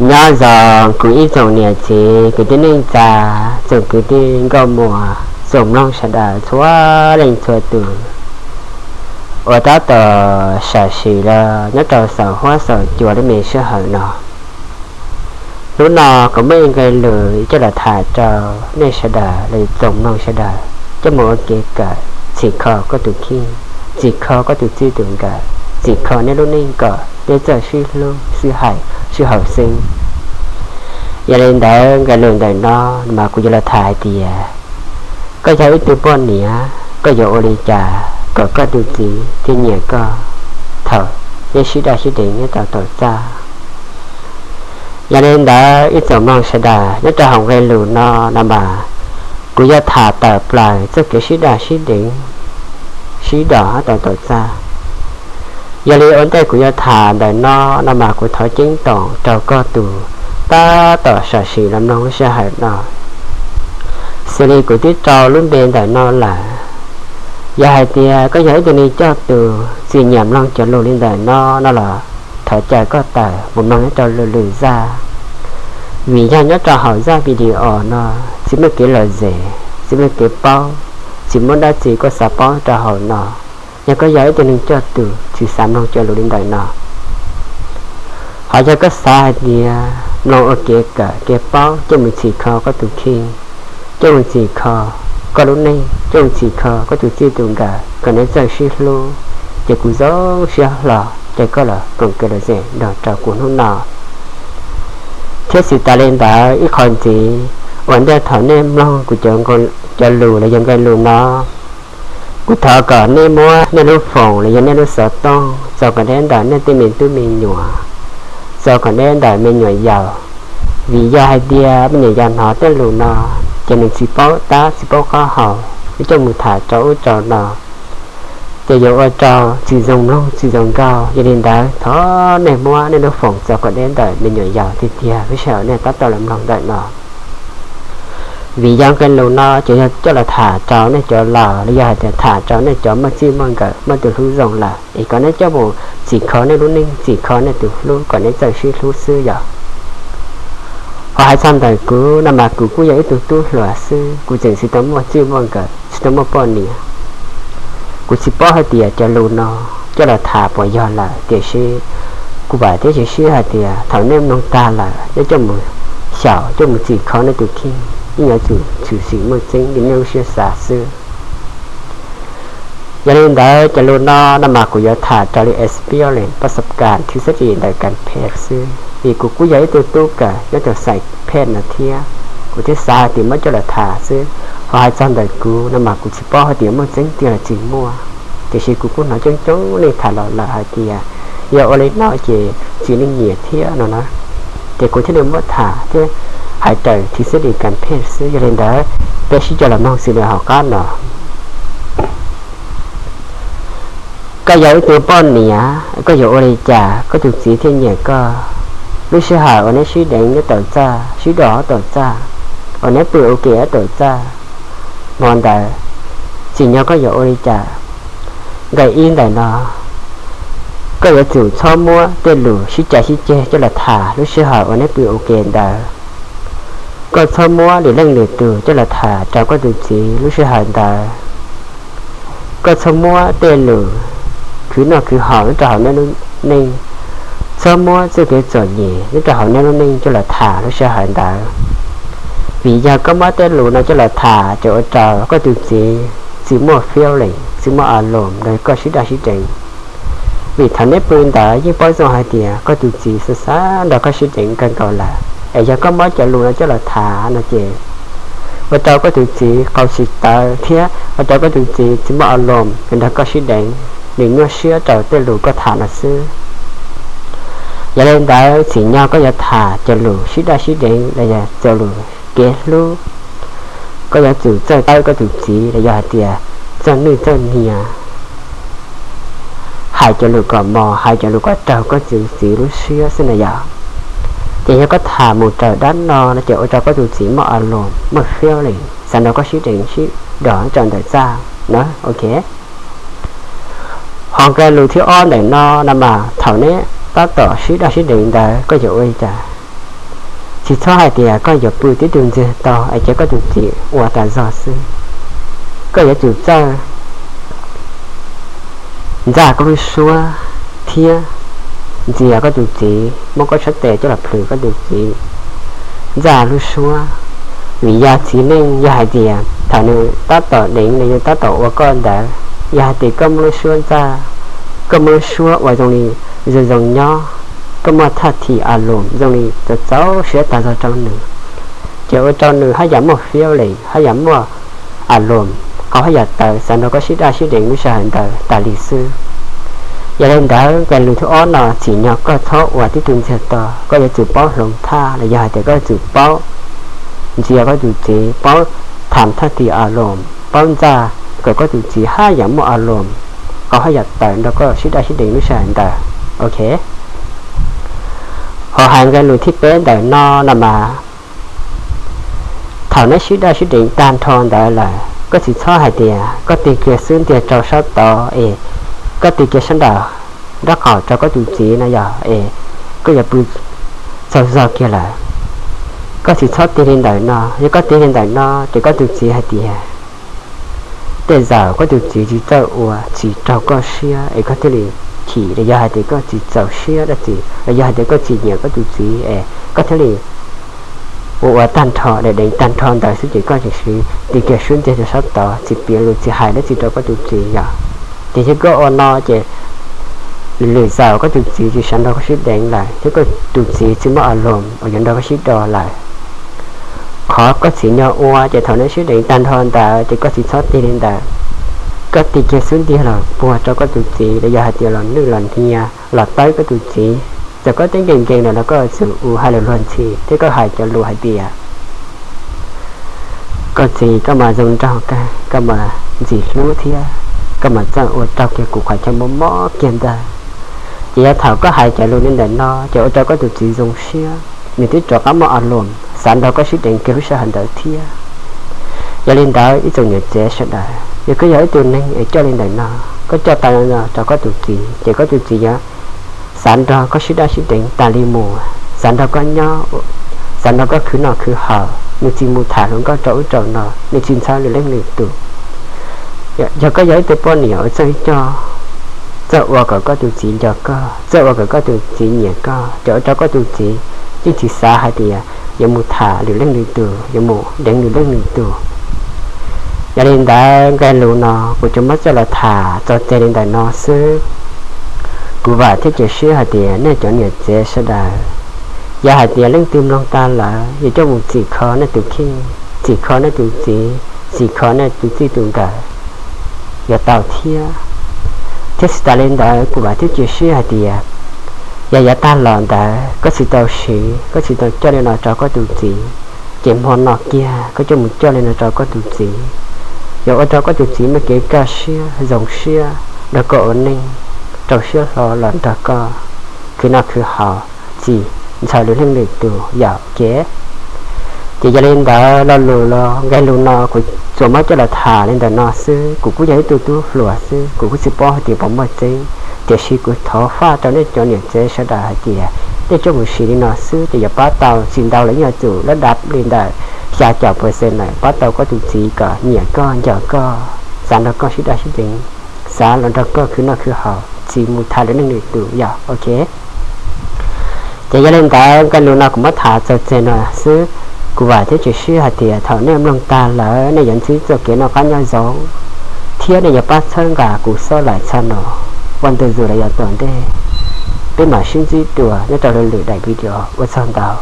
Nyob zoo kuv ib tsoom niam txiv kwv tij neej tsa, tsoom kwv tij nkauj muam, tsoom mloog sawv daws txhua leej txhua tus uas tab tom sam sim los nyob rau saum huab saum cua lub me sij hawm no. Hnub no kuv muaj ib nqe lus coj los tham rau nej sawv daws los yog tsoom mloog sawv daws coj mus ua kev kawm, txhim kho koj tus kheej, txhim kho koj tus txij tus nkawm, txhim kho nej lub neej kom nej txawj sib hlub sib hais sib haum xeeb. Yog li ntawd nqe lus ntawm no mas kuv yuav los tham hais tias, koj yog ib tug poj niam, koj yuav ua li cas kom koj tus txiv thiaj nyiam koj thaum neb sib daj sib deev nyob rau tom txaj? Yog li ntawd ib tsoom mloog sawv daws, nyob rau hauv nqe lus no no mas kuv yuav tham tawm plaws txoj kev sib daj sib deev, sib dom nyob rau tom txaj. Yog li ua ntej kuv yuav tham ntawm no no mas kuv thov ceeb toom rau koj tus tab tom sam sim los mloog lub sij hawm no, xws li kuv twb rau lub npe ntawm no lawm. Yog hais tias koj yog ib tug neeg coj tus tsis nyiam mloog cov lus li ntawm no no los thov caw koj tawm mus mloog nyob rau lwm lwm zaj, vim yog nyob rau hauv zaj video no tsis muaj kev lom zem, tsis muaj kev paub, tsis muaj dab tsi koj xav paub rau hauv no. Yog koj yog ib tug neeg coj tus tsis xav mloog cov lus li ntawm no, ho yog koj xav hais tias mloog ua kev kawm kev paub coj mus txhim kho koj tus kheej, coj mus txhim kho koj lub neej, coj mus txhim kho koj tus txij tus nkawm kom neb txawj sib hlub, ces kuv zoo siab hlo caw koj los koom kev lom zem nrog rau kuv hnub no. Thiab tsis tas li ntawd ib qho ntxiv, ua ntej thaum nej mloog kuv cov lus los yog nqe lus no, kuv thov kom nej muab nej lub foos los yog nej lub xov tooj txo kom deb ntawm nej tej me tub me nyuam, txo kom deb ntawm me nyuam yaus, vim yog hais tias me nyuam yaus hnov tej lus no ces nws tsis paub tab tsis paub qab hau, nws coj mus tham rau ub rau no ces yuav ua rau tsis zoo mloog tsis zoo nkauj. Yog li ntawd thov nej muab nej lub foos txo kom deb ntawm me nyuam yaus tiag tiag lub sij hawm nej tab tom los mloog ntawm no. Vim yog nqe lus no ces yog coj los tham rau nej cov laus los yog hais tias tham rau nej cov muaj txij muaj nkawm muaj tus hlub zoo lawm es kom neb coj mus txhim kho nej lub neej txhim kho nej tus hlub kom neb txawj sib hlub xwb yom. Ho hais txog ntawm kuv no mas kuv kuj yog ib tug tub hluas xwb, kuv tseem tsis tau muaj txij muaj nkawm tsis tau muaj poj niam. Kuv tsis paub hais tias cov lus no coj los tham puas yog lawm, tiam sis kuv vam thiab cia siab hais tias thaum nej mloog tag lawm nej coj mus xyaum coj mus txhim kho nej tus kheej, nej yuav tsum tshwm sim muaj tseeb li nej lub siab xav xwb. Yog li ntawd cov lus no no mas kuv yuav tham raws li experience pas sab kas thib xab ris ntawm kas phem xwb, vim kuv kuj yog ib tug tub kawm nyob rau xais phem no thiab, kuv thiaj xav hais tias muab coj los tham xwb. Ho hais txog ntawm kuv no mas kuv tsis paub hais tias muaj tseeb tiag los tsis muaj, tiam sis kuv kuj hnov coob coob leej tham los lawm hais tias yog ua li no ces tsis leej nyiam thiab no na, ces kuv thiaj li muab tham thiab hais raws thib xab ris kas phem xwb. Yog li ntawd peb sib coj los mloog xws li hauv qab no. Koj yog ib tug poj niam, koj yuav ua li cas koj tus txiv thiaj nyiam koj? Lub sij hawm uas neb sib deev nyob tom txaj, sib dom nyob tom txaj, uas neb pw ua ke nyob tom txaj, hmo ntawd tsim nyog koj yuav ua li cas? Nqe ib ntawm no, koj yuav tsum txhob muab tej lus sib cav sib ceg coj los tham lub sij hawm uas neb pw ua ke ntawd. Koj txhob muab lwm leej lwm tus coj los tham rau koj tus txiv lub sij hawm ntawd. Koj txhob muab tej lus khwv noj khwv haus nyob rau hauv nej lub neej, txhob muab txoj kev txom nyem nyob rau hauv nej lub neej coj los tham lub sij hawm ntawd. Vim yog koj muab tej lus no coj los tham ces ua rau koj tus txiv tsis muaj feeling, tsis muaj a loos nrog koj sib daj sib deev. Vim thaum neb pw ntawd yeej paub zoo hais tias koj tus txiv xav xav nrog koj sib deev kawg nkaus lawm, es yog koj muab cov lus no coj los tham no ces ua rau koj tus txiv qau tsis tawv thiab ua rau koj tus txiv tsis muaj a loos nrog koj sib deev, nws nyuaj siab rau tej lus koj tham no xwb. Yog li ntawd tsim nyog koj yuav tham cov lus sib daj sib deev los yog cov lus kev hlub, koj yuav tsum txawj tawb koj tus txiv los yog hais tias txawj nwj txawj hnia, hais cov lus kom mos, hais cov lus kom raug koj tus txiv lub siab xwb na yom. Ces yog koj tham mus raws dab no no ces ua rau koj tus txiv muaj a loos, muaj feeling, xav nrog koj sib deev sib dom rau ntawm txaj na, ok. Ho nqe lus thib ob ntawm no no mas thaum neb tab tom sib daj sib deev ntawd koj yuav ua li cas? Tsis txhob hais tias koj yuav pw tib tug ntxiag to es cia koj tus txiv ua tas zog xwb. Koj yuav tsum txawj ntxaj koj lub suab thiab ntxias koj tus txiv, muab koj sab tes coj los plhws koj tus txiv, ntxaj lub suab. Vim yog txiv neej yog hais tias thaum nws tab tom deev los yog tab tom ua koj ntawd, yog hais tias koj muaj lub suab ntxaj, koj muaj lub suab uas zoo li zoo zoo nyob, koj muaj thaj thim a lum zoo li txaus txaus siab tas zog rau nws, ces ua rau nws haj yam muaj feeling, haj yam muaj a lum, qhov haj yam tawv xav nrog koj sib daj sib deev lub sij hawm ntawd tas li xwb. Yog li ntawd nqe lus thib ob no tsim nyog koj txhob ua tib tug ntxiag to, koj yuav tsum paub hloov thaj los yog hais tias koj yuav tsum paub ntxias koj tus txiv, paub tham thaj thim a lum, paub ntxaj kom koj tus txiv haj yam muaj a lum, qhov haj yam tawv nrog koj sib daj sib deev lub sij hawm ntawd. Ok, ho hais nqe lus thib peb ntawm no no mas, thaum neb sib daj sib deev tag nrho ntawd lawm, koj tsis txhob hais tias koj tig kiag xub ntiag rau sab tod es koj tig kiag sab nraum nraub qaum rau koj tus txiv no yog es koj yuav pw txaug zog kiag lawm. Koj tsis txhob tig li ntawm no, yog koj tig li ntawm no ces koj tus txiv hais tias tej zaum koj tus txiv tsis txawj ua tsis raug koj siab es koj thiaj li chim, los yog hais tias koj tsis txaus siab dab tsi, los yog hais tias koj tsis nyiam koj tus txiv es koj thiaj li ua ua tag nrho, deev deev tag nrho ntawd xwb ces koj tseem tig kiag xub ntiag rau sab tod tsis piav lus tsis hais dab tsi rau koj tus txiv yom. Ces yog koj ua no ces lwm zaus koj tus txiv tsis xav nrog koj sib deev lawm thiab koj tus txiv tsis muaj a lum uas yuav nrog koj sib do lawm. Qhov koj tsim nyog ua ces thaum neb sib deev tag nrho ntawd ces koj tsis txhob tig li ntawd. Koj tig kiag xub ntiag los puag rau koj tus txiv los yog hais tias los nwj los hnia los tawb koj tus txiv. Txawm koj teb nkees nkees lawm los koj yuav tsum ua hais lus luag ntxhi thiab koj hais cov lus hais tias, koj txiv, koj mas zoo nraug kawg, koj mas ntxim hlub thiab koj mas txawj ua raug kiag kuv qhov chaw mob mob kiag ntag. Ces yog thaum koj hais cov lus li ntawm no ces ua rau koj tus txiv zoo siab, nws twb rov qab muaj a lum xav nrog koj sib deev kiag lub sij hawm ntawd thiab. Yog li ntawd ib tsoom niam txiv sawv daws, yog koj yog ib tug neeg es coj li ntawm no, koj coj tau no rau koj tus txiv ces koj tus txiv yuav xav nrog koj sib daj sib deev tas li mus, xav nrog koj nyob, xav nrog koj khwv noj khwv haus, nws tsis mus tham hluas nkauj rau ub rau no, nws tsis ntxhov lwm leej lwm tus. Yog koj yog ib tug poj niam uas txawj coj, txawj ua kom koj tus txiv nco koj, txawj ua kom koj tus txiv nyiam koj, ces ua rau koj tus txiv yeej tsis xav hais tias yuav mus tham lwm leej lwm tus, yuav mus deev lwm leej lwm tus. Yog li ntawd nqe lus no kuv tsuas muab coj los tham txog txij li ntawm no xwb. Kuv vam thiab cia siab hais tias nej cov niam txiv sawv daws, yog hais tias leej twg mloog tag lawm yuav coj mus txhim kho nej tus kheej, txhim kho nej tus txiv, txhim kho nej tus txij tus nkawm yuav tau thiab. Thiab tsis tas li ntawd kuv vam thiab cia siab hais tias yog yav tag los ntawd koj tsis tau siv, koj tsis tau coj li no rau koj tus txiv, ces hmo no kiag koj coj mus coj li no rau koj tus txiv, yuav ua rau koj tus txiv muaj kev kaj siab zoo siab nrog koj ua neej, rau siab hlo los nrog koj khwv noj khwv haus, tsis ntxhov lwm leej lwm tus yom. Ces yog li ntawd lo lus los nqe lus no kuv tsuas muab coj los tham li ntawm no xwb. Kuv kuj yog ib tug tub hluas xwb, kuv kuj tsis paub hais tias puas muaj tseeb, tiam sis kuv thov faj rau nej cov niam txiv sawv daws hais tias nej coj mus siv li no xwb ces yuav pab tau, tsis ntau los yeej yuav tsum lab dav li ntawm xya caum percent lawm, pab tau koj tus txiv kom nyiam koj nco koj, xav nrog koj sib daj sib deev, xav los nrog koj khwv noj khwv haus, tsis mus tham lwm leej lwm tus yom. Ok, ces yog li ntawd nqe lus no kuv muab tham txog txij no xwb. Kuv vam thiab cia siab hais tias thaum nej mloog tag lawm nej yuav ntsib txoj kev noj qab nyob zoo, thiab nej yuav pab txhawb nqa kuv xob laim txha no ua ntu zus los yav tom ntej. Peb mam sib ntsib dua nyob rau lwm daim video, ua tsaug ntau.